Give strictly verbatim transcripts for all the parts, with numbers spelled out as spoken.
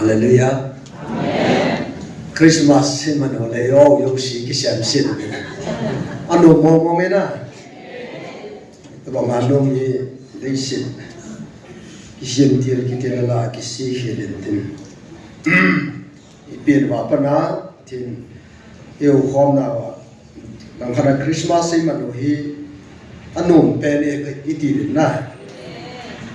Hallelujah. Christmas sin man ho le yo yo si ki siam sin. Anu mo mo me na. Ba ma no mi le sin. Ki siam til ki til la ki si hi len tin. I pin ba pa na tin. Eu khom na wa. Langkhat a Christmas ei man u hi a nom pen e ka i ti uvin na.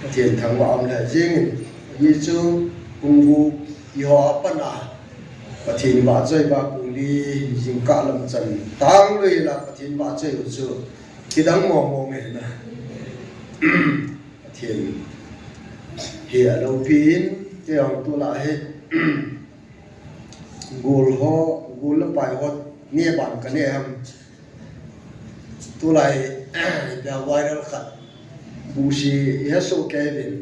Pathen thangvah um le jing in, hi chu pung gup i ho a pat a Pathen vahchoi va pung li jingkah lam chan tang lui la Pathen vahchoi u chu kidang mong mong e na. Pathen hi a lopi in, kei jong tu la hi. Gol ho, gol le pai ho, ne ban ka ne ham. Tulai, ipi a viral khat. Busi, i ha so kei vin.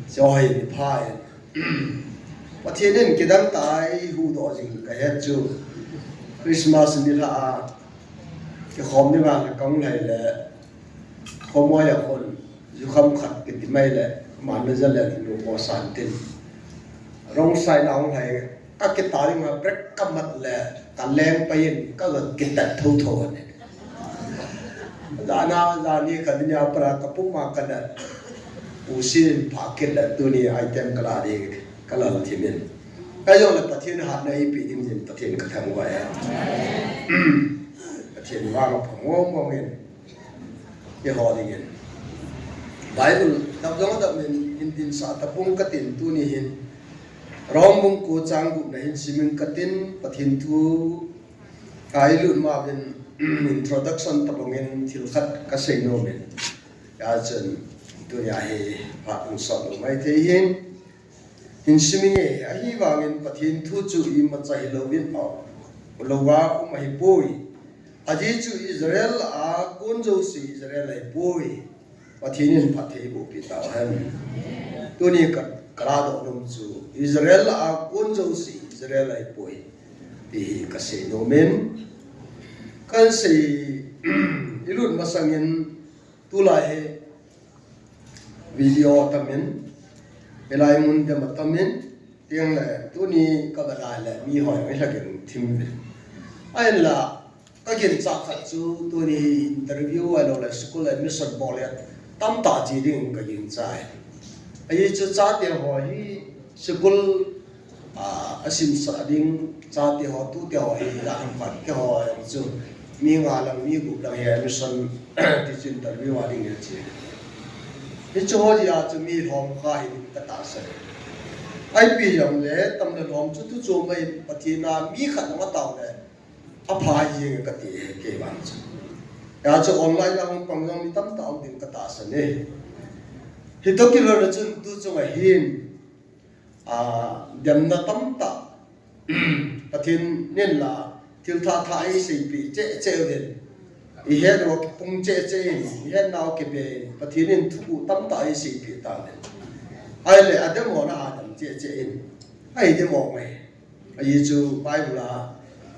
So hi ni pha in. Pathen in kidang tah a i huhdoh jing ka het chu. Christmas ni lha a. Kikhom ni vang le kong lai le. Khomoi a khon, jukham khat kiti mai le, man le jalen lu ko san tin. Rong sai na hong hai, ka kita ding ma brake ka mat le, ka leng pai in, ka ga kitat tho tho ne. Jana, jani ka dinya para ka puma ka da. U sin pha kit le tuni item ka la di, ka la thimin. Ka jong le Pathen hat na ipi ding jin Pathen ka thangvah e. Pathen vang pha ngom ngom in. Keiho dingin. Bible dap jong dap min hin dinsah tapong katin tuni hin. Rom bung ko chang gup na hin simin katin Pathen thu ka i lut ma uvin introduction tapong in thil khat ka sei nom in. Hijeh chun tunia hi phat hung sot lou mai thei hin. Hin simin nge, ahivangin Pathen thu chu imacha hilouvin a, louva um ahipoi. Ajeh chu Israel a kon jouse Israel ahipoi. Pathen in phatthei boh peh tauhen. Tuni ka, ka ladoh nom chu Israel a kon jouse Israel ahipoi. Ti hi ka sei nom in. Kan sei i lut masangin Tulai hi video atamin, hilai mun dem atamin, tiang le tuni ka ga lai le mi hoi mai lha gin thim ve. Ahin la, ka gin cha khat chu tuni interview ahilou le school admission bol le tamtah chi ding ka gin cha e. Ahi chu chate ho hi school a, a simsah ding, chate ho, tute ho hi, la ham khat keiho jong chu, mi nga lang, mi gup lang hi admission, ti chu interview a ding hi chi. Hichu ho jeh a chu mi lhom kha hi ding ka tahsan e. Ipi jong le, tam le lhom chu tu chu mai Pathen a mi khat lang a tao le, apha hi jeng e ka ti e, kei vang chu. Hijeh chun online a hung pang jong mi tamtah um ding ka tahsan e. Hitoh kilhon a chun tu chunga hin, a, demna tamtah, Pathen in la, thil thah thah eiseipeh cheh cheh uvin. I het u kipung cheh cheh in, i hetnau kibe in, Pathen in thuguh tamtah eiseipeh tauvin. Ahile, adem ho na adem cheh cheh in. Ahi dem ho mai. Ajeh chu Bible a,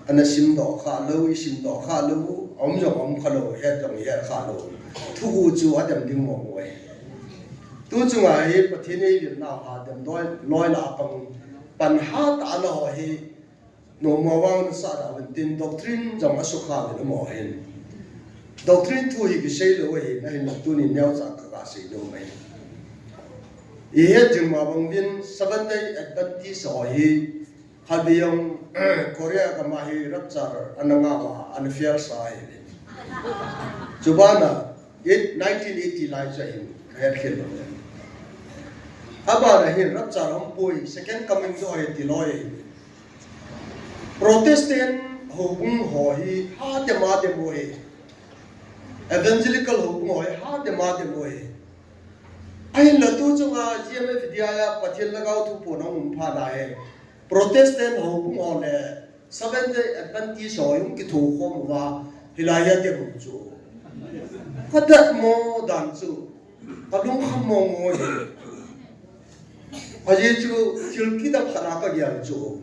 ana simdoh kha lou, i simdoh kha lou, aum jong aum kha lou, het jong i het kha lou. Thuguh chu adem ding mong mong e. Tu chunga hi Pathen eivilnau ha dem doi, loi la pang pan hatah a ana ho hi, nommo vang nasah da uvin tin doctrine jong asukha uvin amaho hin. Doctrine thu hi kisei lou ahi, ahinla tuni neocha ka ga sei nom ahi. I het jing ma bang uvin Seventh Day Adventist ho hi Khatvei jong Korea gam a hi rapture ana ngah uva, ana fail sa ahi. Chubana, eight, nineteen eighty lai chu ahin, ka het khel lou. Abana hin rapture aumpoi, second coming chu ahi ti loi ahi. Protestant houbung ho hi hadem a dem u ahi. Evangelical houbung ho hi hadem a dem u ahi. Ahinla tu chunga G M F D I a Pathen Lhagao Thupon ahung um phat a hi Protestant houbung ho le Seventh Day Adventist ho hung kithokhom uva, hilai a dem u chu. Ka datmo dan chu, ka lungkham mong mong e. Ajeh chu thil kidang khat a ka gel chu.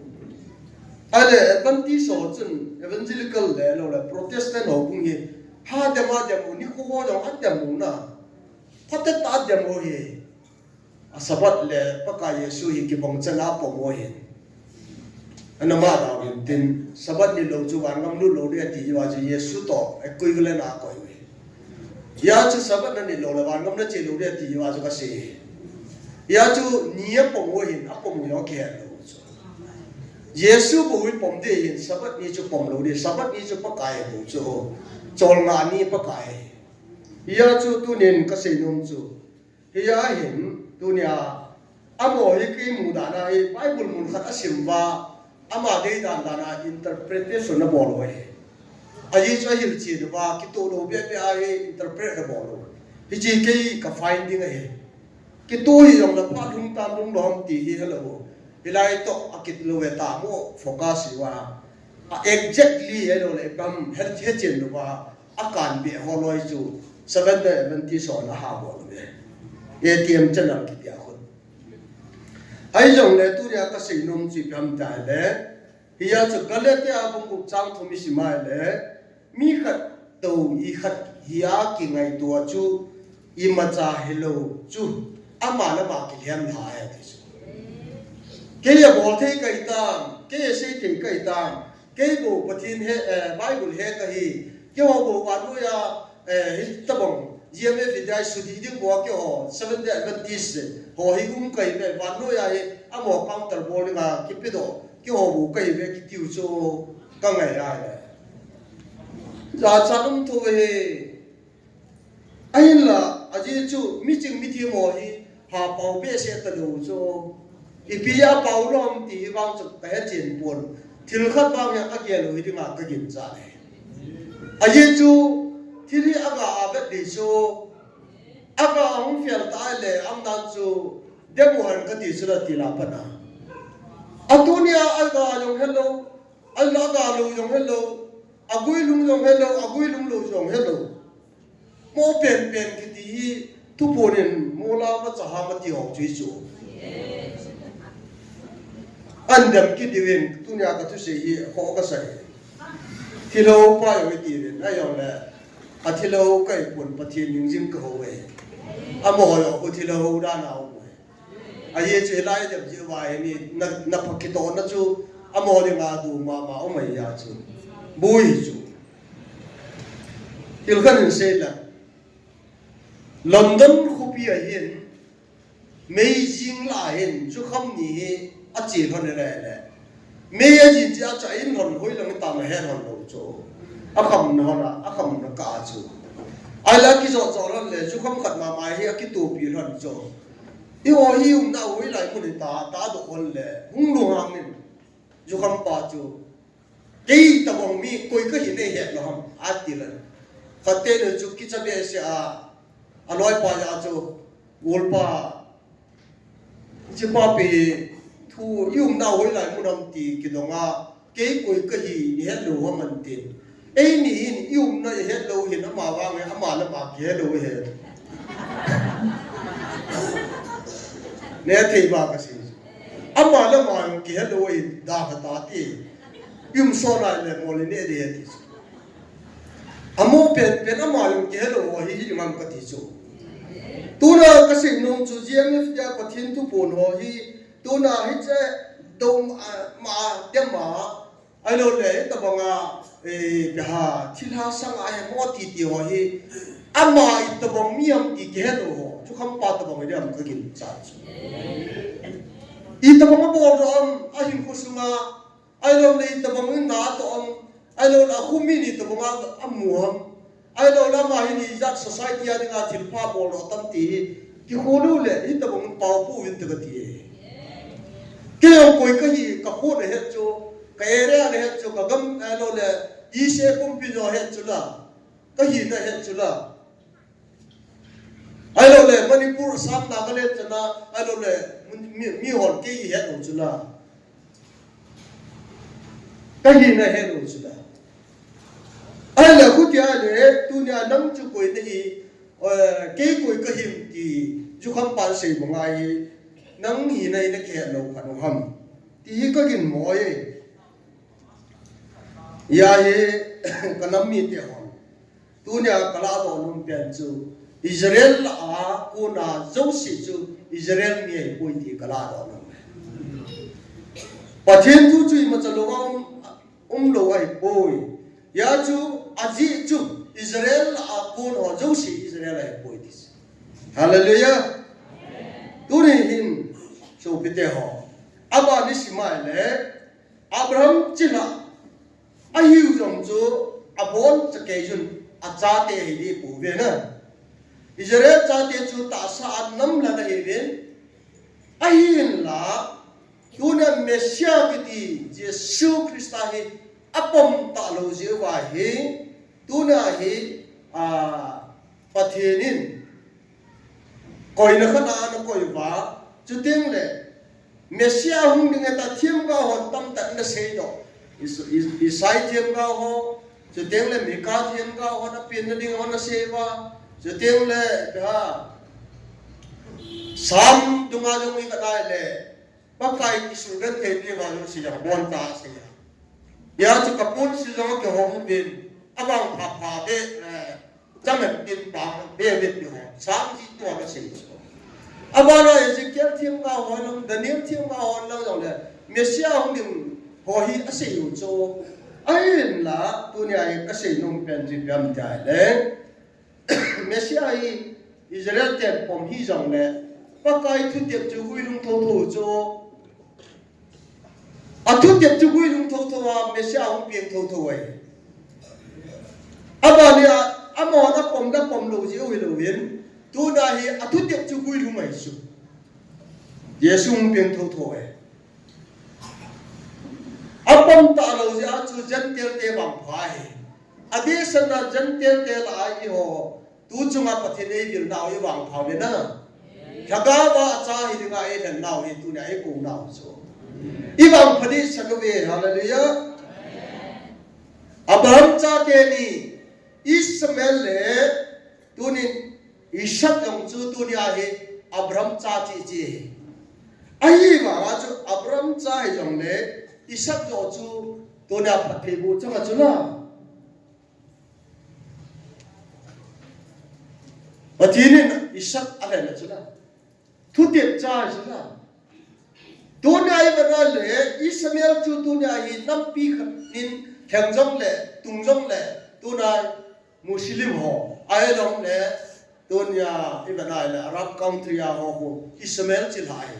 Ahile Adventist ho chun Evangelical le lou le Protestant houbung hi hadem a dem u, nikho ho jong adem u na. Phatecha a dem u ahi. A Sabbath le Pakai Jesu hi kibang chan a pom u ahin. Ana ma dau hin tin, Sabbath ni lou chu vangam lut lou ding ati uva chu Jesu toh equivalent a koi u ahi. Hia chu Sabbath na nit lou le vangam na che lou ding ati uva chu kasei. Hia chu ni a pom u ahin, a pom u jong kihet lou chu. Jesu bou hi pom ding ahin, Sabbath ni chu pom lou ding, Sabbath ni chu Pakai bou chu. Cholngah ni Pakai. Hia chu tunin kasei nom chu. Hia hin, tunia, amaho hi kei mu dan a hi, Bible mun khat asim uva, ama dei dan dan a interpretation abol u ahi. Ajeh chu ahilchen uva, kitoh lou beh beh a hi interpret abol u. Hiche kei ka finding ahi. Kitoh hi jong le phat lhung tam lhung lou ham ti hi helou. Hilai toh akit lou ve ta mo focus uva. A exactly helou le pam hel hechen lou va. Akan beh ho loi chu Seventh Day Adventist hon aha bol uve. A T M channel kiti a khun. Ahi jong le tunia kasei nom chu ipi ham tia le. Hia chu Galatia bung gup chang thum isim a le. Mi khat toh i khat hia kingaito chu imacha hilou chu ama le ama kilhem lha e ti chu. Kei abol thei kahi tam, kei asei thei kahi tam, kei bou Pathen he, eh, Bible he kahi, keiho bou vannoi a, eh, hitabang, G M F hi dai sudi ding bou a keiho, Seventh Day Adventist, ho hi um kahi ve, vannoi a hi, amaho counter bol dinga, kipedoh, keiho bou kahi ve, kitiu chu, kangai a le. Jachat um thou ve. Ahinla, ajeh chu miching mithem ho hi ha pao behseh talou chu. Ipi a pao lou ham ti hi vang chu kahe chen pon. Thil khat vang hi agel u hi dinga kaginchat e. Ajeh chu thil hi aga a vet ding chu. Aga hung fel ta le, amdan chu demo han kati chu la ti la pana. Atunia aga jong helou, ala aga lou jong helou, aguilhung jong helou, aguilhung lou jong helou. Mo penpen kiti hi, thuphon in mo la ma cha ha ma ti ho chu hi chu. An dem kit diuvin, tunia kathusei hi, kho kasei. Thilhou pa jong hi tiuvin, ahijongle, athilhou kahi pon Pathen ning jing kahou e. Amaho jong khu thilhou dan a um e. Ajeh chu hilai dem jeh uva hi ni na, na pha kitohna chu amaho dinga du mama um ahi a chu. Boi chu. Thil khat in sei le. London khopi a hin, May jing lah a hin, jukham ni hi ache lhon e le le. May ajing chu acha in lhon hoilang tam ahe lhon lou chu. Akhamna hon a, akhamna kah a chu. Ahile akijot jot lhon le, jukham khat mama hi akitopi lhon chu. Eiho hi umna hoilai mun hita, tadoh lhon le, hung lunghang in. Jukham pa chu. Kei tabang mi koi kahi nahet lou ham, ati le. Khat teni chu kicha behseh a, aloipa ja chu, golpa, hichepa pi, thu i umna hoilai mun ham ti kidong a, kei koi kahi ihet lou ham antin. Eini hin i umna ihet lou hin ama vang e, ama le ama kihe lou ahi. Neh thei ba kasei. Ama le ama jong kihe lou ahi, da kha ta ti. I um sot lai le mol i neh ding ahi ti. Amo penpen ama jong kihe lou ahi, i ngam kati chu. Tuna kasei nom chu G M F tia Pathen thuphon ho hi, tuna hiche dom a, ma, dem a, Ahilou le, hitabang a, eh, ipi ham, thilha sang a hi mo titi ho hi, ama itabang mi ham ti kihe lou ho, jukham pa tabang hi ham kaginchat chu. Itabang abol doh ham, ahinkho sunga, ahilou le itabang in na atoh ham, ahilou le akhum in itabang a amu ham, Ahilou le ama hi ni jat society a dinga thilpha bol lou tam ti hi, kikholou le, hitabang pao pouvin te kati e. Kei jong koi kahi, kakho nahet chu, ka area nahet chu, kagam, ahilou le, ise pumpi jong het chu la, kahina het chu la. Ahilou le, Manipur, Assam, Nagaland chana, ahilou le, mi, mi, mihon kei ihet u chu la. Kahina het u chu la. Ahile, khutia le, tunia nang chu koi nahi, eh, kei koi kahim ti, jukham pan sei banga hi, nang hina hi nakihet lou kha nom ham. Ti hi kaginmo e. Hia hi, kanam mite hon. Tunia kaladoh nom pen chu, Israel lah a kona jouse chu, Israel mi ahipoi ti kaladoh nom e. Pathen thu chu imacha lou a um, umlou ahipoi. Hijeh chun ajeh chu Israel lah a kon ho jouse Israel ahipoi ti. Hallelujah. Tuni hin sopite ho, aban isim a ahile Abraham chilhah ahiu jong chu abonchakei chun achate hi ding ipouvin a. Israel chate chu tahsa a namlhat ahiuvin. Ahinla, tuna Messiah kiti Jesu Christa hi apom talou jeh uva hi, tuna hi, a, Pathen in koina khat a ana koi uva, chuteng le Messiah hung ding ahi tia themgao hon tamtah in ana seidoh. Is-, is-, Isaiah themgao ho, chuteng le Micah themgao hon apenna ding hon ana sei uva, chuteng le, ha, Psalm dunga jong ivet le, Pakai kisugenthei ding a jong asei a, aboncha asei a. Hijeh chun kaponsil jong akihong uvin, avangpha pha be, eh, chang e tin pa be be ti ho. Psalm ji tua kasei chu. Abana Ezekiel themgao ho lang, Daniel themgao ho lang jong le, Messiah hung ding ho hi asei u chu. Ahinla, tunia hi kasei nom pen chu ipi ham tia ahile, Messiah hi Israel ten pom hijong le, Pakai thutep chu guilhung thotho chu. Athutep chu guilhung thotho a, Messiah hung peng thotho ahi. Abani a, amahon apom na pom lou jeh u hilouvin, tuna hi athutep chu guilhung ahi chu. Jesu hung peng thotho ahi. Apom talou jeh a chu Gentile te vangpha ahi. Adehsetna Gentile te lah a eiho, tu chunga Pathen in eivilnau hi vangpha uvin a. Lhagao a acha hi dinga eilhennau hi tunia eikou nau chu. Ivangpha dehset uve, hallelujah. Abraham chate ni, Ishmael le, tunin Isaac jong chu tunia hi Abraham cha chu ichi. Ahivanga chu Abraham cha hijong le, Isaac jong chu tunia phattheiboh chang a chu la. Pathen in Isaac alhen a chu la. Thutep cha chu la. Tunia ivet le, Ishmael chu tunia hi nampi khat in lheng jong le, tung jong le, tuna Muslim ho, ahilou le, tunia ivet le, Arab country a ho khu, Ishmael chilhah ahi.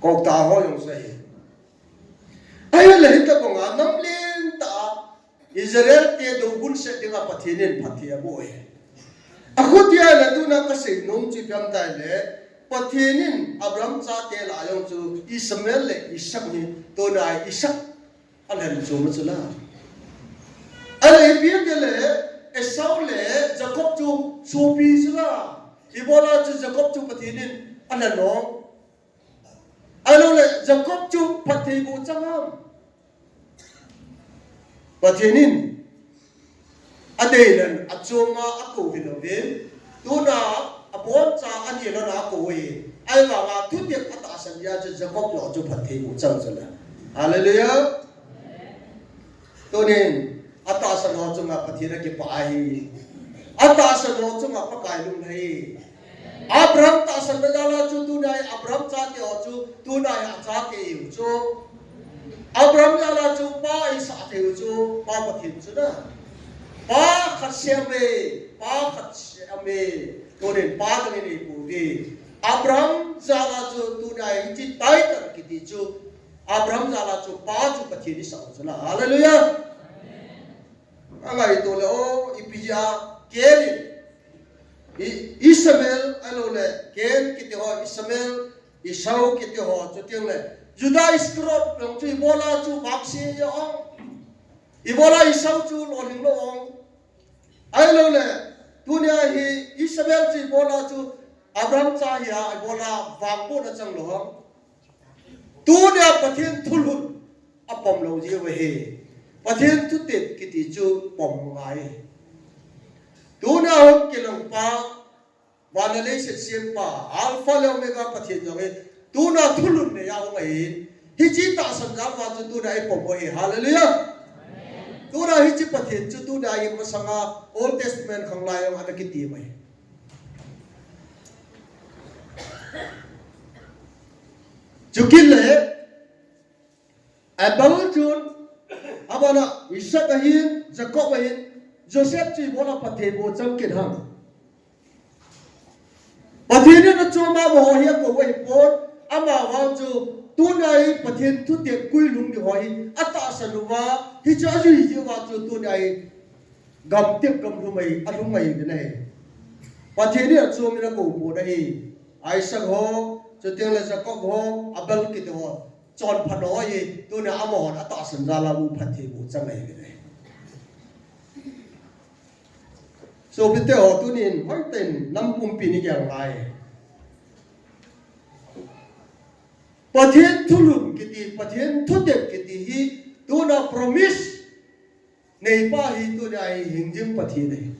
Kokta ho jong chu ahi. Ahile hitabang a, namlen tah a, Israel te dogun set dinga Pathen in phatthei aboh e. Akhutia le tuna kasei nom chu ipi ham tia le, Pathen in Abraham chate lah a jong chu Ishmael le Isaac hi, tuna Isaac alhen chu ma chu la. Ahile ipi ham tia le, Esau le Jacob chu sopi chu la. Ibola chu Jacob chu Pathen in alhen lou. Ahilou le, Jacob chu phattheiboh chang ham. Pathen in adei lhon a chunga akou hilou vin. Tuna aboncha ani lhon a akou e. Ahivanga thutep atahsan jeh a chu Jacob jong chu phattheiboh chang chu la. Hallelujah. Tunin, atahsan ho chunga Pathen akipah ahi. Atahsan ho chunga Pakai lunglhai. Abraham tahsan na jal a chu tuna hi Abraham chate ho chu tuna hi achate ihiu chu. Abraham jal a chu pa isah thei u chu Pa Pathen chu na. Pa khat sem e, pa khat sem e. Tunin pa dang in eipouve. Abraham jal a chu tuna hi hiche title kiti chu Abraham jal a chu pa chu Pathen isah u chu na. Hallelujah. Angaito le o, ipi jeh a Cain in, I-, Ishmael, ahilou le, Cain kiti ho, Ishmael, Esau kiti ho, chuteng le, Judas Iscariot jong chu ibola chu vangse jong. Ibola Esau chu lolhing lou ong. Ahilou le, tunia hi Ishmael chu ibola chu Abraham cha hi a, ibola vangbohna chang lou ong. Tunia Pathen thulhun apom lou jeh u ahi. Pathen thutep kiti chu pom ngai. Tunia hung kilhon pa, van le leiset sempa, Alpha le Omega Pathen jong hi. Tunia thulhun neiya hung ahi. Hiche tahsan jal uva chu tunia eipom u ahi. Hallelujah. Tunia hiche Pathen chu tunia hi masanga Old Testament khanglai jong ana kiti mai. Chukit le, Abel chun, abana Isaac ahin, Jacob ahin, Joseph chu ibola Pathen bou chang kit ham. Pathen in achom a amaho hi akou ahipon, amavang chu tunia hi Pathen thutep kui lhung ding ho hi atahsan uva, hichu ajui jeh uva chu tunia hi gamtep gamlhum ahi, alhung ahi ve nahi. Pathen in achom in akou pon ahi. Isaac ho, chuteng le Jacob ho, Abel kiti ho, chonphat ho hi, tunia amahon atahsan jal a bou Pathen bou chang ahi ve nahi. Sopite ho, tunin hoiten nam pumpi in igel ngai. Pathen thulhun kiti, Pathen thutep kiti hi, tuna promise neipa hi tunia hi hingjing Pathen ahi.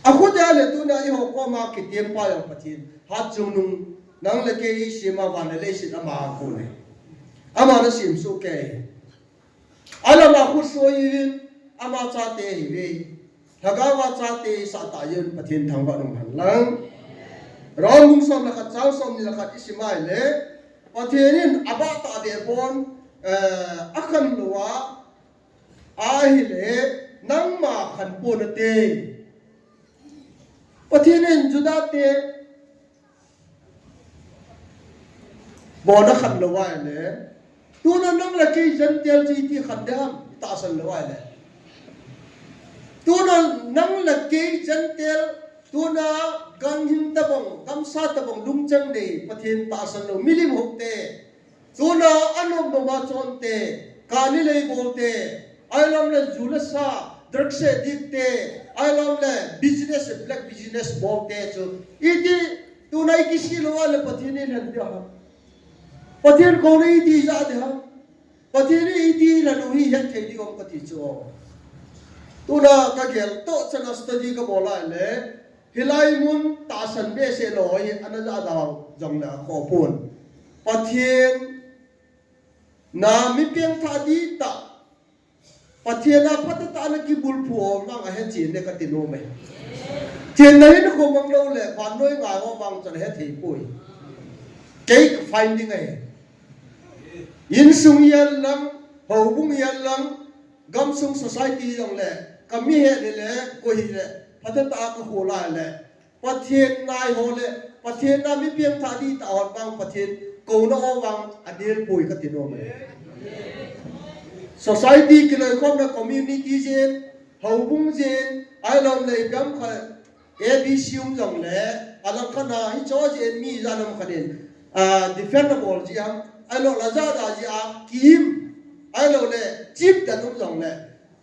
Akhut a le tunia eiho koma kitiem pa jong Pathen. Hatchungnung, nang le kei isem a van le leiset ama a kon ahi. Aman asem soh kei ahi. Alam a khut soi uvin, ama chate ihiuve. Lhagao a chate isah tah jeh un Pathen thangvah in um hen lang. Rom bung som le khat chang somni le khat isim a ahile, Pathen in abah tah beh pon, eh, akhen lou a, ahile, nangma khen pon nate. Pathen in Juda te bou akhen lou ahile, tuna nang le kei Gentile chu iti khen ding ham, itahsan lou ahile. Tuna nang le kei Gentile, tuna ganhing tabang, gamsa tabang, lungchang nei, Pathen tahsan lou, milim hou te. Tuna anom nom a chon te, kani lei bol te, ahilou le ju le sa, drugs addict te, ahilou le business, black business bol te chu. Iti, tuna ikisih lou a le Pathen in lhen ding ham. Pathen kouna iti ja ding ham. Pathen in iti lhen u hi het thei ding ham kati chu. Tuna kagel toh chan a study kabol a le, hilai mun tahsan behseh lou hi ana ja dau jong le akhoh pon. Pathen na mi pengthah dihtah, Pathen a phatah tah a ana kibulphu ho vang ahe chen e kati nom e. Chenna hin khomang lou le, vannoi ngai ho vang chun ahe thei poi. Kei ka finding ahi. Insung hihen lang, houbung hihen lang, gamsung society jong le, kami het le, koi hile, phatah tah a kakhol a le, Pathen ngai ho le, Pathen a mi pengthah dihtah ho vang Pathen kouna ho vang anel poi kati nom e. Society kiloikhomna community jeh in, houbung jeh in, ahilou le ipi ham khat A B C um jong le, alangkhat a hiche jeh in mi ijat ham khat in, ah, defend abol jeh ham, ahilou le ajat a jeh a, kiim, ahilou le, chip dan um jong le,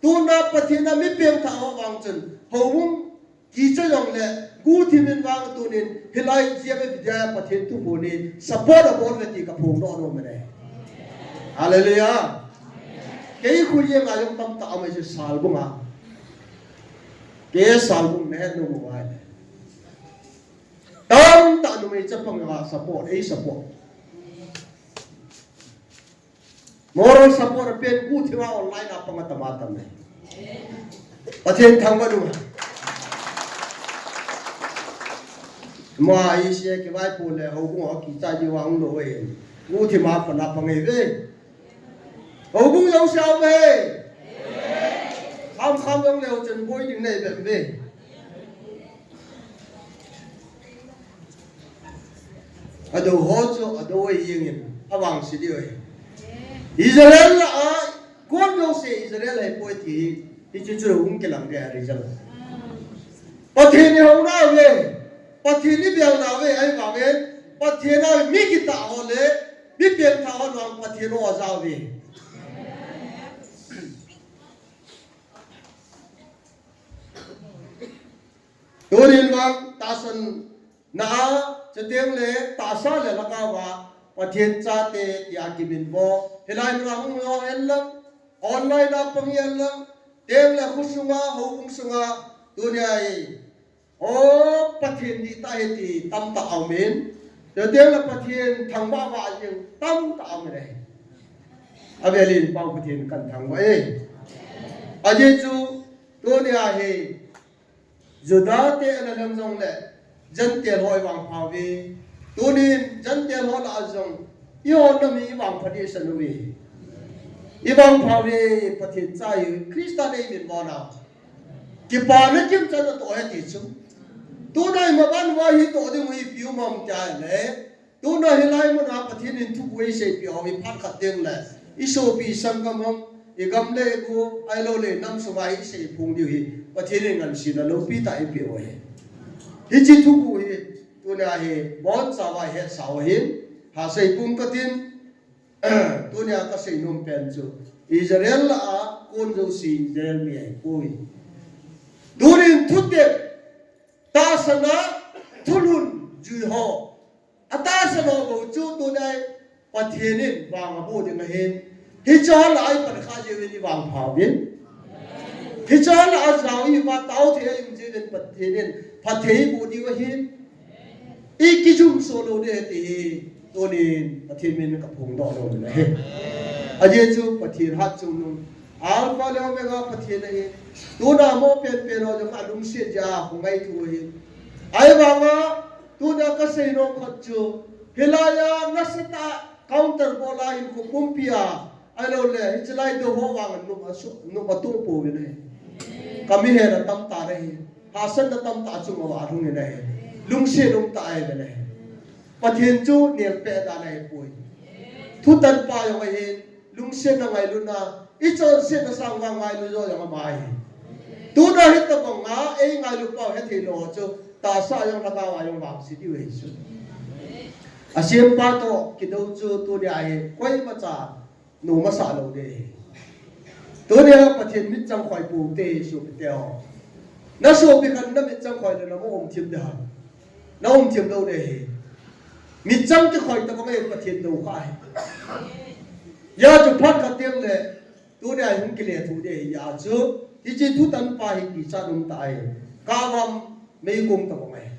tuna Pathen a mi pengthah ho vang chun, houbung kicha jong le, guhthim in vang tunin, hilai G M F India Pathen thuphon hi support abol uve ti kaphong doh nom e. Hallelujah. Kei khu jeng a jong tamtah um e chu Salbung a. Kei Salbung nahet nom uva ahile. Tamtah numei chapang a support, ei support. Moral support a pen guhthim a online a pang atam atam e. Pathen thangvah in um hen. Ama ise kivaipo le houbung ho kichai diu a hung lou e. Guhthim a pan a pang e ve. Houbung jouse a um e. Kham kham jong leu chun boi ding nei bep ve. Adou ho chu adou ahi jeng in, avangse diu ahi. Israel lah a, kon jouse Israel ahipoi ti hi, hiche chu hung kilang ding ahi result. Pathen ihouna uve, Pathen ibelna uve, ahivangin, Pathen a mi kitah ho le, mi pengthah ho vang Pathen in ajah uve. Tunin vang tahsan na a, chuteng le tahsa le lhagao a, Pathen chate tia kiminvo. Hilai mun a hung ho hen lang, online a pang hi hen lang, teng le khosunga, houbung sunga, tunia hi, o Pathen dihtah ahi ti tamtah aumin, chuteng le Pathen thangvah vah jing tamtah aumin ahi. Avelin pau Pathen kan thangvah e. Ajeh chu, tunia hi, Juda te ana lheng jongle, Gentile ho ivangpha uve. Tunin Gentile ho lah a jong, eiho nam hi i vangpha ding i san uve. I vangpha uve, Pathen cha i hi, Christa nei min mo na. Kipana kimchan natoh e ti chu. Tuna i maban uva hi toh ding u ipi um ham tia le. Tuna hilai mun a Pathen in thuguh eiseipeh u hi phat khat teng le, i sopi sanggam ham, i gam le i go, ahilou le nam sunga hi isei phong diu hi, Pathen in ngansena loupi tah eipeh u ahi. Hiche thuguh hi, tuna hi, boncha uva i hetsah u ahin, hahsa pum katin, tunia kasei nom pen chu, Israel lah a kon jouse Israel mi ahipoi. Tunin thutep, tahsan a, thulhun jui ho, atahsan ho bou chu tunia Pathen in vang aboh ding ahin. Hiche lah a i pan kha jeh uvin i vangpha uvin. Hiche lah a jao i va tao thei a i um jeh uvin Pathen in phatthei eiboh diu ahin. I kijumso lou ding ahi ti hi tunin Pathen min in kaphongdoh nom ahi. Ajeh chu Pathen hatchungnung, Alpha le Omega Pathen ahi. Tuna mo penpen ho jong alungset jeh a hung ngaito u ahi. Ahivanga, tuna kasei nom khat chu, hilai a nasatah a counter bol a hinkho pumpi a, ahilou le, hiche lai dou ho vang nop asu, nop atoh pouvin ahi. Kamihen atam tan ahi. Hahsatna tamtah achung uva ahung in ahi. Lungset um tah ahi uvin ahi. Pathen chu nelpeh dan ahipoi. Thutanpa jong ahin, lungsetna ngailutna, i chonsetna sang vang ngailu jo jong ama ahi. Tuna hitobang a eingailu pau hethei lou chu, tahsa jong lhagao a jong vangse diu ahi chu. Asempa toh kidou chu tunia hi koimacha nom asah lou ding ahi. Tunia Pathen mitchang khoi pou hite sopite ho. Na sopi khat na mitchang khoi le na um thim ding ham? Na um thim lou ding ahi. Mitchang kikhoi tabang e Pathen dou kha ahi. Hijeh chun phat khat teng le, tunia hung kile thou ding ahi. Hijeh chun, hiche thutanpa hi kichat um tah ahi. Kavam meikong tabang ahi.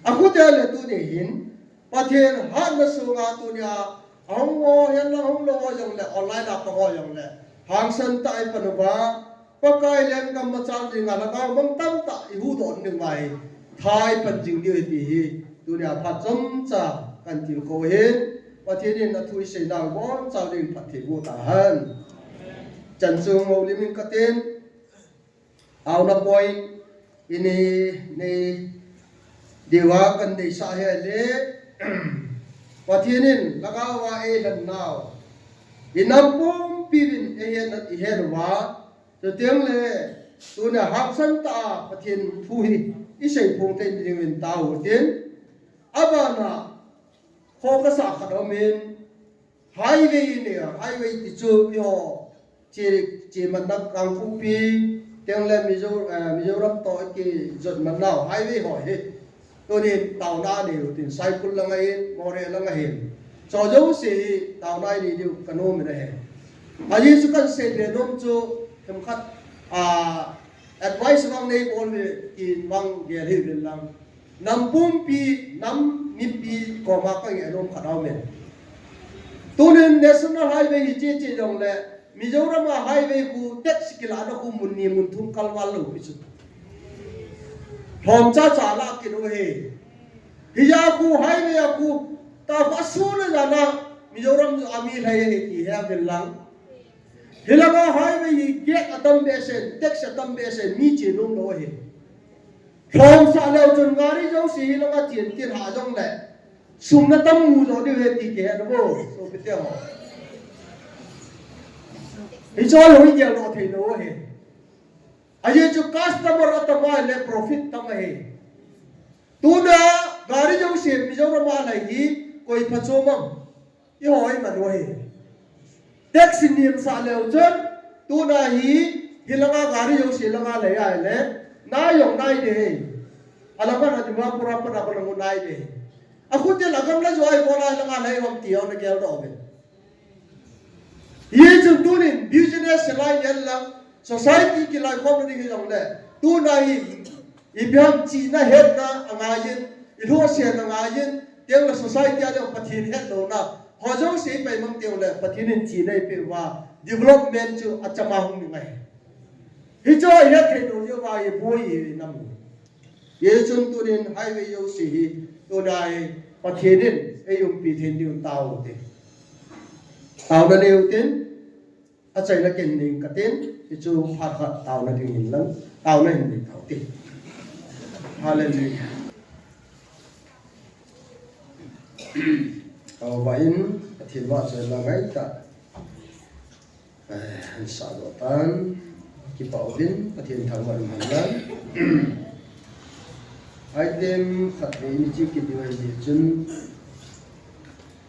Akhutia le tuni hin, Pathen hatna sunga tunia, ahung ho, henlang hung lou ho jong le, online a pang ho jong le, hangsan tah a i pan uva, Pakai lenggam machal dinga lhagao mang tamtah i huhdoh ding uva hi, tha i pan jing diu ahi ti hi, tunia phat chomcha kahin tilkhou ahin, Pathen in athu i seinau hi boncha ding phatthei boh tahen. Chan chu houlim in katin, auna point, i nei, nei diuva kahin deisah hi ahile, Pathen in lhagao a eilhen nau, i nam pumpi uvin eihen, eihen uva, chuteng le, tunia hangsan tah a Pathen thu hi i seiphong thei ding uvin taovin tin, abana, kho kasah khat aumin, highway nei a, highway ti chu eiho, che, chematna Kangpokpi, teng le Mizo, eh, Mizoram toh kijot matnau, highway ho hi. Tuni taona nei u tin, Saikul lang ahin, Moreh lang ahin. Chu jouse hi taona nei diu kanom in ahi. Ajeh chu kahin seibe nom chu, themkhat, ah, advice vang nei bol le, kin vang gel hih uvin lang. Nam pumpi, nam mipi koma kangeh nom khat aume. Tunin National Highway hi cheche jongle, Mizoram a highway khu taxi kilahna khu mun ni mun thum kalval lou pi chu. Lhomcha cha lah kit u ahi. Hijeh a khu highway a khu, ta khu asun a jana, Mizoram chu ami lhai ahi ti he uvin lang. Hilanga highway hi gate atam behseh, taxi atam behseh, mi che nom lou ahi. Lhomsah leu chun gari jouse hilanga chen tin hah jongle, sum natam mu jo diu ahi ti kihe nabo, sopite ho. Hiche hi hoi gel lou thei lou ahi. Ajeh chu customer atam a le profit tam ahi. Tuna gari jouse Mizoram a lhai hi koi phachom am? Eiho iman u ahi. Taxi niamsah leu chun, tuna hi, hilanga gari jouse langa lhai ahile, nai jong nai ding ahi. Alanga na Dimapur a pat a kona nai ding ahi. Akhutin agam la jo a ibol a hilanga lhai ham ti jong nagel doh uve. Hichun tunin business line en lang, society kilaikhomna ding hijongle, tuna hi, ipi ham chihna hetna angaiyin, ilhohsetna angaiyin, tengle society a ding Pathen hetlouna, ho jouse ipaimang tengle Pathen in chihna eipeh uva, development chu achama hung ding ahi. Hichu ihet thei lou jeh uva iboi inam. Hichun tunin highway jouse hi, tuna hi, Pathen in eiumpi thei diu tao u te. Taona nei u tin, achaina ken nei ka tin, hichu phat khat taona ding hin lang, taona hin nei tao u te. Hallelujah. Tao ba in, Pathen vahchoi la ngai ta. Eh, han sa lo tan, kipa uvin, Pathen thangvah in man lan. Item khat ve ni chi ki diu ni chun,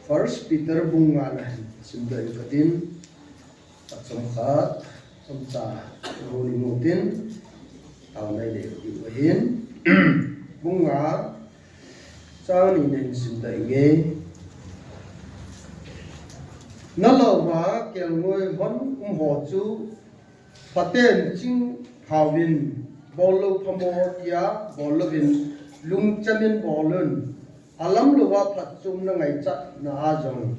First Peter bung nga na hin sim doi ka tin, achom khat, achom cha, ro ni mo tin, tao nai le diu hin. Bung nga, chang ni nen sim doi nge. Na lo va, kelngoi hon um ho chu, phaten ching phauvin, bol lo phamo tia, bol lovin, lungchangin bol un. Alam louva phatchomna ngaichatna a jong,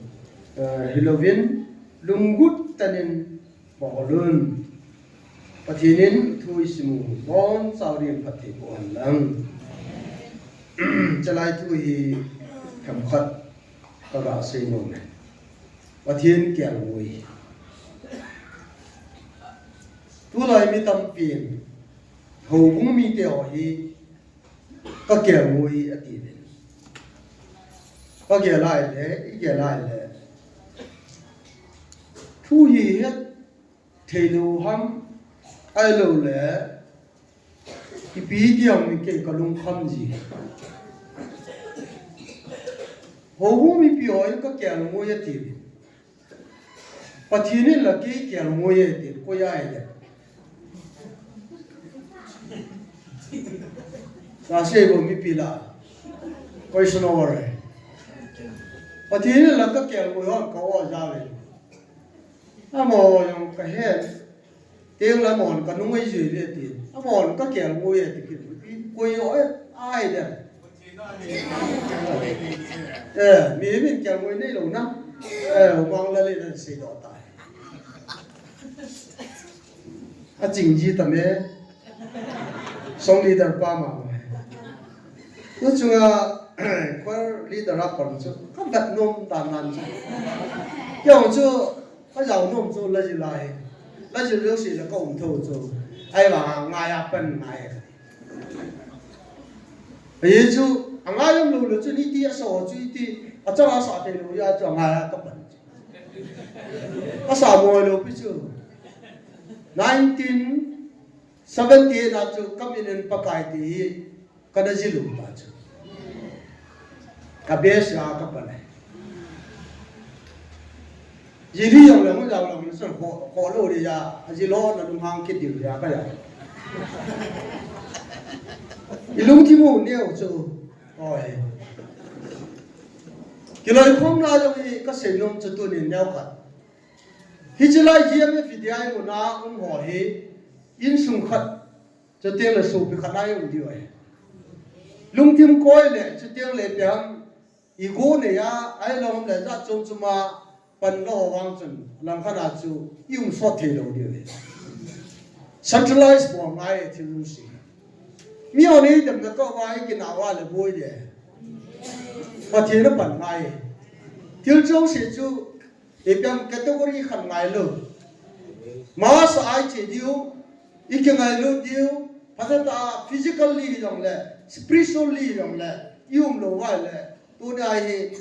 eh, hilouvin, lunggut tanin bol un. Pathen in thu isim u, bonchau ding phatthei boh hen lang. Chalai thu hi themkhat ka ga sei nom e. Pathen kelngoi. Tulai mi tampin, houbung mite ho hi, ka kelngoi ati uvin. Ka gel a ahile, i gel a ahile. Thu hi het thei lou ham, ahilou le, ipi ti ham kei ka lungkham ji. Houbung mipi ho hi ka kelngoi ati uvin. Pathen in la kei kelngoi e ti, koi a e le. Ka sei bo mipi la. Question over e. Pathen in la ka kelngoi hon ka o ja ve. Amaho jong ka he. Teng la amahon ka nungai jui ve ti. Amahon ka kelngoi e ti ki. Koi o e, ai de. Eh, mi min kelngoi nei lou na. Eh, umang la le na sei doh tai. A ching ji ta me. Song leader pa ma. Tu chunga choir leader a kon chu. Ka vet nom ta nan chu. Kei chu ka jao nom chu la ji lai. La ji lo si la ka um tho chu. Ai va ngai a pen ngai. Ahi chu, angai lou lou chu iti asa chu iti, achang asa thei lou ya chu angai a ka pan. Asa mo lou pi chu. Nineteen seventy na chu ka min in Pakai ti hi ka na ji lou ta chu. Ka best a ka pan. Ji li jong le, mun jong le, mun sun ko, ko lo ri ya, a ji lo na lung hang kit diu ya ka ya. I lungthim u neo chu, oi. Kiloikhomna jong hi ka seinom chu tunin neo khat. Hiche lai G M F V D I muna um ho hi, insung khat, chuteng le sopi khat a um diu ahi. Lungthim koi le, chuteng le ipi ham, ego nei a, ahilou le jat chom chom a pan lou vang chun, langkhat a chu i um sot thei lou diu ahi. Centralize bol ngai thil jouse. Mi hon i demna kah uva i kinah uva le boi de. Pathen a pan ngai. Thil jouse chu ipi ham category khat ngai lou. Masa ai che diu, i kingailut diu, phatah a physically jong le, spiritually jong le, i um lou uva le, tunia hi,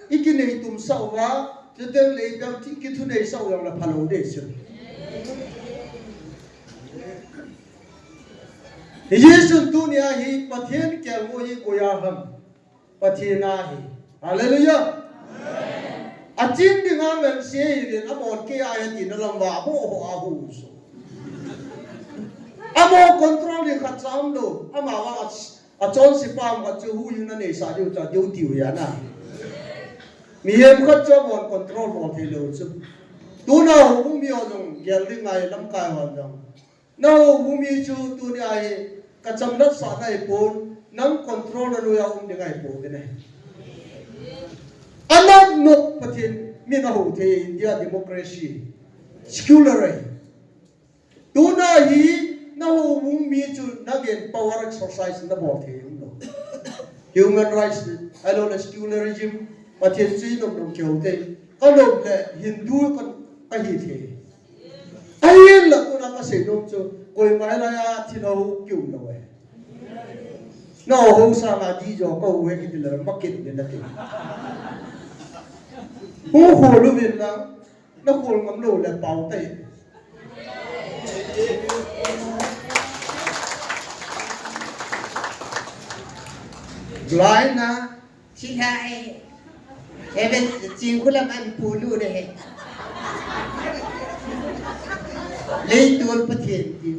i kinei tum sah uva, chuteng le ipi ham thi kithunei sah u jong le phalou ding chu. Hijeh chun tunia hi Pathen kelngoi hi koi a ham. Pathen a hi. Hallelujah. A chin ding a ngan se hi len amahon kei a hi tina lam uva, amaho a hu so. Amaho control ding khat cha um lou. Amavang a, achonse pa khat chu hu jing na nei sa diu cha diu tiu ya na. Mihem khat chu amahon control bol thei lou chu. Tuna houbung mi ho jong gel ding ngai lamkai ho jong. Na houbung mi chu tunia hi ka chamnat sahna ahipon, nang control na noiya um ding ahipoi ne. Anop nop Pathen min ahou thei India democracy, secular ahi. Tuna hi na houbung mi chu na gen power exercise na bol thei um lou. Human rights Ahilou le secularism, Pathen chu i nom nom keu te. Ka nom le Hindu ka, ka hi thei. Ahinla tuna ka seinom chu, koima hilai a thina hou kium lou e. Na hou sanga di jo ka hou e kiti le, ma kit le na ti. Hung hol uvin lang, na hol ngam lou le pau tai. Blind na. Sihai. Heaven ching kulam an pulu de he. Leitol Pathen ti.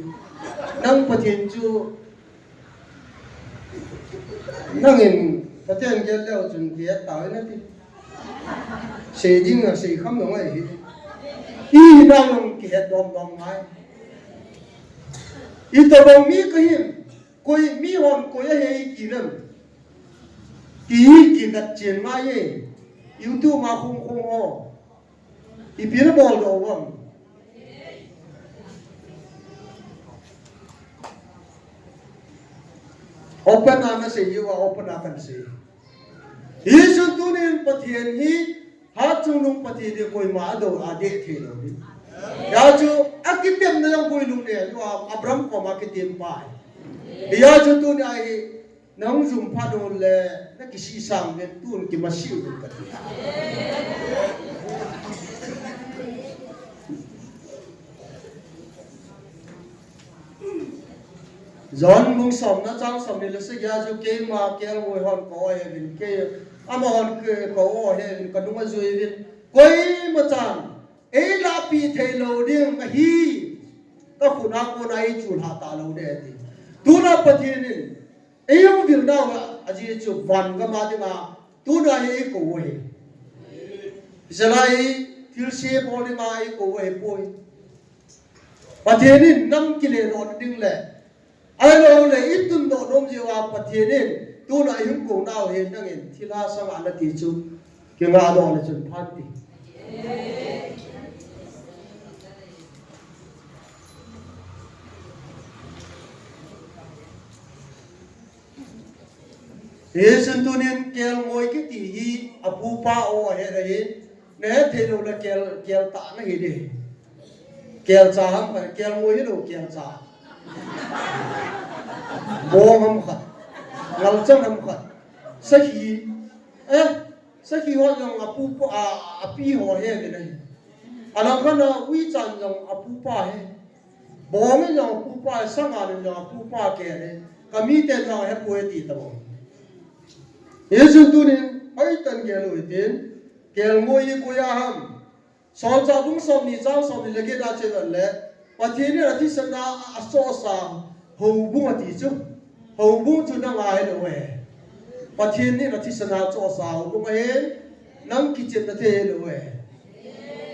Nang Pathen chu. Nangin Pathen gel leu chun kihet tau na ti. Sei ding a sei kham ngai hi. I nang kihet dom dom ngai. I to bang mi ka hin. Koi mi hon koi a hei ki lem. Ki hi ki gat chen ma ye. YouTube ma khong khong o. Ipi na bol do bang. Open a na sei, you are open a kan sei. Hichun tunin Pathen hi Hatchungnung Pathen hi koima a do a deh thei lou hi. Hijeh chun a kitemna jong guilhung nei, Abraham koma kitem pa hi. Hijeh chun tuni a hi nang jum phat un le na kisih sang uvin tun kimasi uvin kati. John bung somna chang somni le sagi a chu keima kelngoi hon ka o hevin, kei amahon ka o hevin, ka nung ajui uvin, koima chan ei lahpeh thei lou ding ahi, ka khut a kona ei chulhah talou ding ati. Tuna Pathen in ei hung vil nau a, ajeh chu van gam a dinga tuna hi ei kou u ahi. Jalai thilse bol dinga ei kou u ahipoi. Pathen in nam kile lona ding le, ahilou le i tundoh nom jeh uva Pathen in tuna i hung kou nau hi nangin thilha sanga na ti chu kingah doh le chun phat ti. Hichun tunin kelngoi kiti hi apupa o ahet ahin, na het thei lou le kel, keltah na hi ding. Kelcha ham khat, kelngoi hilou kelcha. Bong ham khat, ngalchang ham khat. Sakhi, eh, sakhi ho jong apupa, a, api ho he ve nahi. Alangkhat a uichan jong apupa he. Bong in jong apupa he, sangan in jong apupa kei he. Ka miten jong hepoi ti tabang. Hichun tunin, hoitah in gel u hitin, kelngoi hi koi a ham. Solchah bung somni chang somni le get a chun le, Pathen in athisan a achohsa houbung ati chu. Houbung chu nang a hilou e. Pathen in athisan a achohsa houbung ahin, nang kichepna thei hilou e.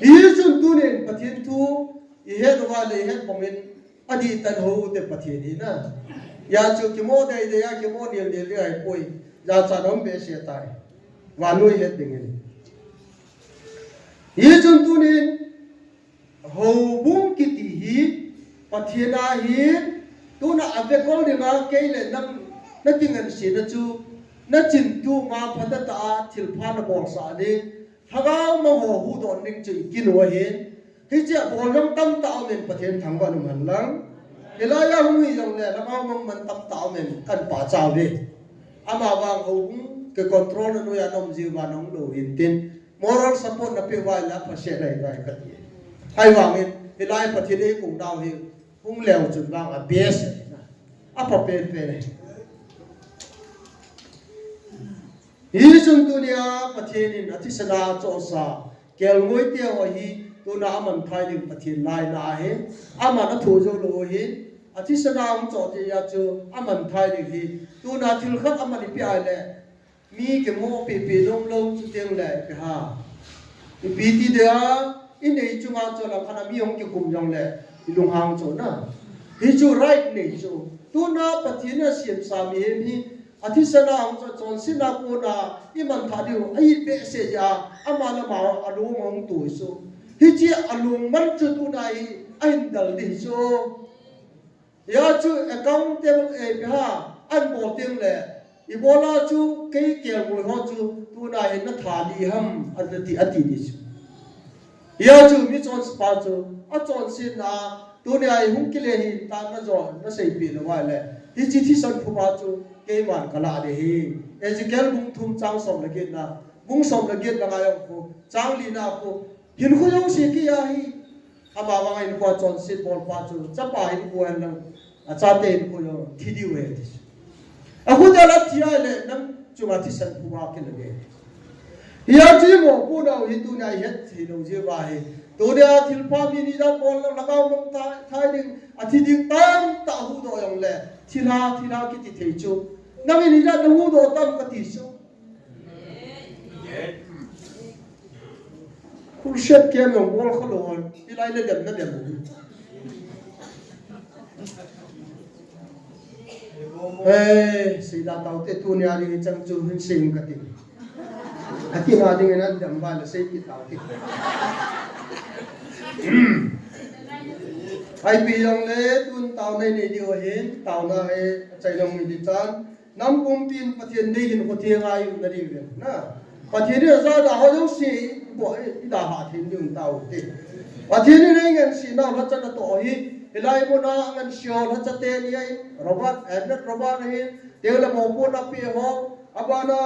Hichun tunin Pathen thu i het uva le i het bangin, adih tah in hou u te Pathen hi na. Hijeh chun kimo dei dei a, kimo nel nel ding ahipoi. Jachat um behseh tai. Vannoi het dingin. Hichun tunin, houbung kiti hi, Pathen a hi, tuna avekol dinga kei le nang, na kingansena chu, na chin tuma phatah tah a thilpha na bolsah ding, Lhagao mang ho huhdoh ding chu i kin u ahin. Hiche a bol jong tamtah um in Pathen thangvah in um hen lang. Hilai a hung hi jongle Lhagao mang man tamtah um in kan pachat uve. Amavang houbung kicontrol na noiya na um jiu vang na um lou hin tin. Moral support na peh uva ahile aphasetna ahi ngai kati. Ahivangin hilai Pathen in eikou nau hi hung leu chun vang a best ahi na. Apha penpen ahi. Hichun tunia Pathen in athisan a achohsa kelngoi te ho hi tuna amanthai ding Pathen lainat ahi. Aman athoh jou lou ahi. Athisan a hung choh jeh a chu amanthai ding ahi. Tuna thil khat aman ipi ahile, mi kimoh pehpeh nom lou chuteng le ipi ham. Ipi ti dia, inei chunga chu langkhat a mi hung kikum jongle ilunghang chu na. Hichu right nei chu. Tuna Pathen in asemsa mihem hi athisan a hung choh, chonsetna kona imanthah diu ahi behseh jeh a, ama le ama alung ahung tui chu. Hiche alungman chu tuna hi ahin dal ding chu. Hijeh chun accountable, eh, ipi ham, ahin bol teng le, Ibola chu kei kelngoi ho chu tuna hin natha lih ham, ati, ati ding chu. Hia chu mi chonsepa chu achonsetna, tunia hi hung kile hih tan najo naseipeh lou ahile, hiche thisan phuba chu keiman kalah ding ahi. Ezekiel bung thum chang som le get na, bung som le get na ngai jong khu, chang li na khu, hinkho jouse kei ahi. Amavang hinkho a chonset bolpa chu chapa hinkho henlang, achate hinkho jong thi diu ahi ti chu. Akhu del a thi ahile nang chunga thisan phuba kila ding. Hia chu mopohnau hi tunia ihet thei lou jeh uva ahi. Tunia thilpha mi ni ijat bol lang, lhagao mang thai, thai ding, athi ding tamtah huhdoh jongle, thilha, thilha kiti thei chu. Nangin ijat nahuhdoh tam kati chu. Crusade camp jong bol kha lou, hilai le dem na dem. Eh, seida taute, tunia ding chang chu hin sei inge kati. Akina ding in adem ba le sei kit taute. Ipi jongle tun taona inei diu ahin, taona hi achai jong inei tan. Nam pumpin Pathen dei hinkho theng a i umna diu ahi. Na. Pathen in ajah da ho jouse i, i, i dalha thei diu taute. Pathen in eingansena lhacha natoh hi, hilai muna ngansea lhacha teni ahi, Robert, Elder Robert ahi, teng le mopohna pe ho, abana,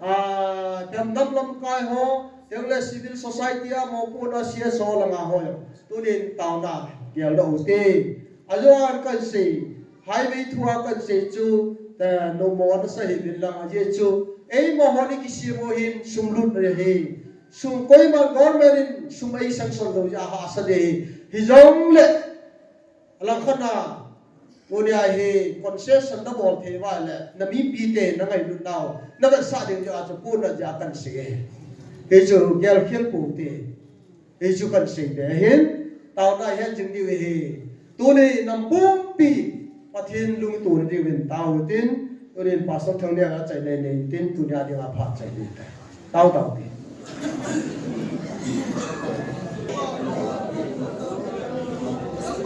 ah, nam, nam lamkai ho, teng le civil society a mopohna C S O langa ho jong. Tunin taona geldoh ute. Ajoan kahin sei, highway thua kahin sei chu, eh, nommo nasa hih uvin lang, ajeh chu eima hon ikisem u hin sum lut ahi. Sum koiman government in sum eisanction lou jeh a hahsa ding ahi. Hijongle, alangkhat a, tunia hi concession nabol thei uva ahile, namipite nangailut nau navetsah ding jeh a chu kona jeh a kahin sei ahi. Hichu gelkhel poute. Hichu kahin sei be ahin, taona ihet jing diu ahi. Tuni nam pumpi Pathen lungtona diuvin tao tin, tunin Pastor Thangnia achaina nei tin, tunia dinga phat chai ding tai. Tao tao tin.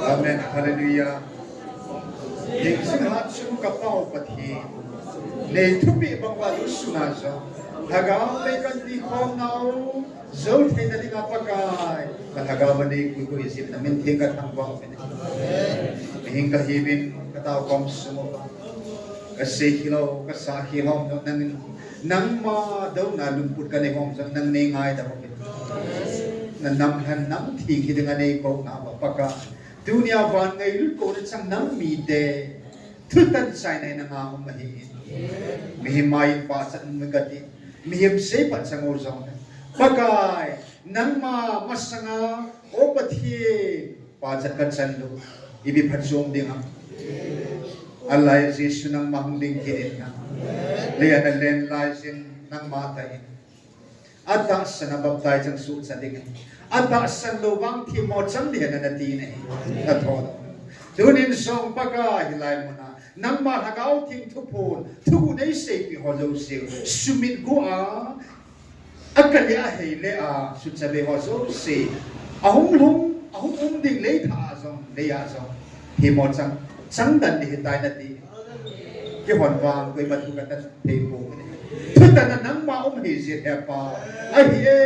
Amen. Hallelujah. Ding sing hat sung ka pau Pathen. Nei thupi bang va lu suna jo. Lhagao lei kan ti khom nau. Jou theina dinga Pakai, ka lhagao a nei puipui jeh in na min theng ka thangvah uve. Mihing kahiuvin ka taokhom sung uva, ka sei khel lou, ka sa khel lou, nangin, nangma douna lungput ka nei hom jong nang nei ngaidam uve. Na nam lhen nam theng hi dinga nei kouna uva Pakai. Tunia van ngailut kouna chang nang mite thutan chaina in nanga um ahi. Mihem a in pachat um kati. Mihem seipat chang u jong. Pakai, nangma masanga, O Pathen, pachat kachan lou. Ipi phatchom ding ham. Alai Jesu nangma hung ding kit in na. Lei a na len lai jin nangma tah in. Atahsan a baptize chang suhchat ding ahi. Atahsan lou vang themmo chang ding ahi nati ahi. Natho lou. Tunin jong Pakai hilai muna nangma Lhagao Theng thuphon, thu nei seipeh ho jouse, sumit gu a, akale a, heile a, suhchat be ho jouse, ahung lhung, ahung um ding lei thah a jong, lei a jong, themmo chang, chang dan ding ahitai nati. Kihon vang koima thu kata thei poi. Thutan a nangma um hi jeh e Pa. Ahi e,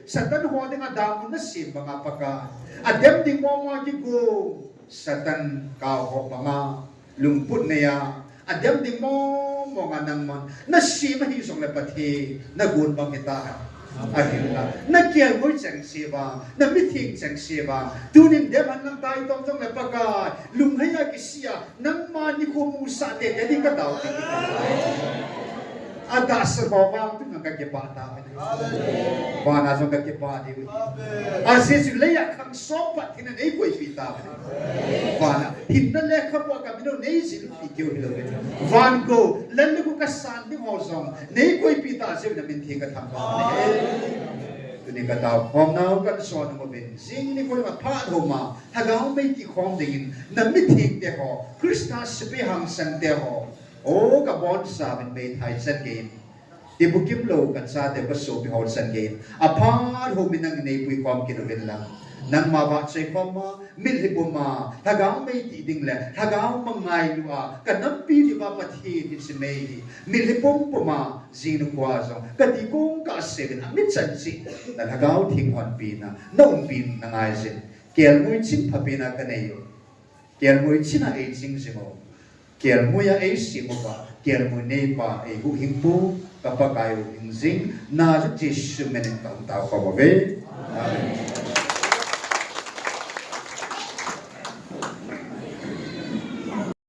Satan ho dinga damun nasem banga Pakai. Adem ding mong mong a kigong, Satan kau ho banga lungput nei a, adem ding mong mong a nangman nasem ahi jongle Pathen, nagon bang hita. Ahinla, na kelngoi chengse vang, na mitheng chengse vang, tunin dem hen lang tai tong jongle Pakai, lunghei a kisih a, nangma nikho musah teitei ding katao ding. Adahsa ho vang tun jong kakipah tauve. Vana jong kakipah diu. Ajeh chu lei a khang som pat thina nei koipeh tauve. Vana hinna lekhabu a kamin u nei jil pi keu hilou ve. Van go, lal le gu kasan ding ho jong nei koipeh ta jeh u na min theng kathangvah uve. Tuni kataokhom nau kahin son nom uvin. Jing nikho a phat ho ma, Lhagao mei kikhom dingin, na mitheng te ho, Christa sepai hangsan te ho, o kabonchauvin meithai chan gei in. Ibukim lou kachate kasopi ho chan gei in. Aphat ho min nang nei puikhom kit uvin lang. Nangma vahchoi khom a, mitlhi pum a, lhagao mei ti ding le, lhagao mangngailu a, ka nampi diuva Pathen hiche mei hi, mitlhi pumpum a, jing nikho jong, ka dih kong kasei uvin, amichan cheh, na lhagao theng honpina, na umpina ngaijin, kelngoi ching phapen a ka nei u. Kelngoi ching a ei ching jing u. Kelngoi a ei sem uva, kelngoi neipa ei huhhingpu, ka Pakai u hingjing, Nazareth Jesu min in ka hung tao khom uve. Amen.